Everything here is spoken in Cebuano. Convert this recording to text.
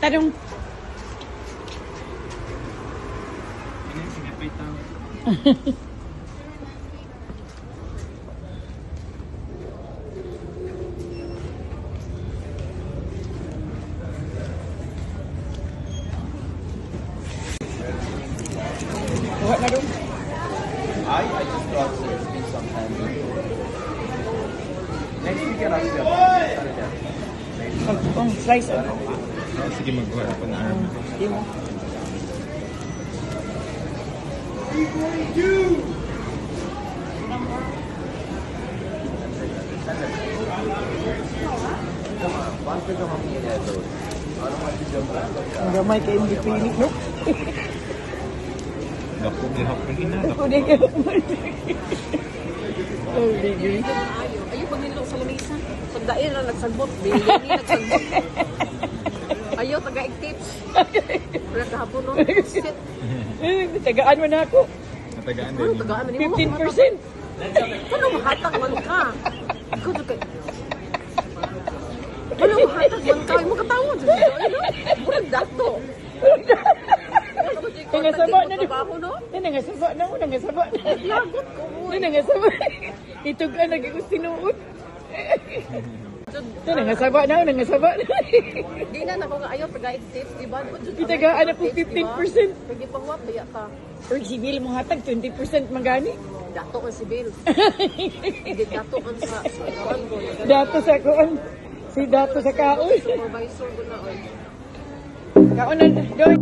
Ta dong. Sige, pay tao. Kuha na dong. I just thought so. It's been some time. Next weekend I'll be up. Saturday. Oh, slice. Oh. Sige, magkuha ako na arm. Di mo. Ang gamay kay hindi pili, no? Dako, di hapon ina. Dako di kayo. Oh, degree. Ayo, ayo pag sa lamisa. Sagdain ra nagsagbot, dili ni nagsagbot. Ayo taga tips. Wala kahapon no. Sit. Eh, tagaan mo na ako. Natagaan Ano din. tagaan man nimo? 15%. Ano mahatag man ka? Ikaw jud kay. Ano mahatag man ka? Imo katawa jud no. Murag dato. Nangasaba na di trabaho no. Nangasaba na mo, nangasaba na. Lagot ko oy. Nangasaba. Itugan lagi ko sinuot. Nangasaba na, nangasaba na. Di na nako nga ayo taga tips di ba? Gitagaan ako 15%. Pag ipahuwat baya ta. Or si Bill mo hatag 20% magani. Dato ang si Bill. Hindi dato ang sa kuan ko. Dato sa kuan. Si Dato sa kaon. Supervisor ko na oy. Kaon na, doy.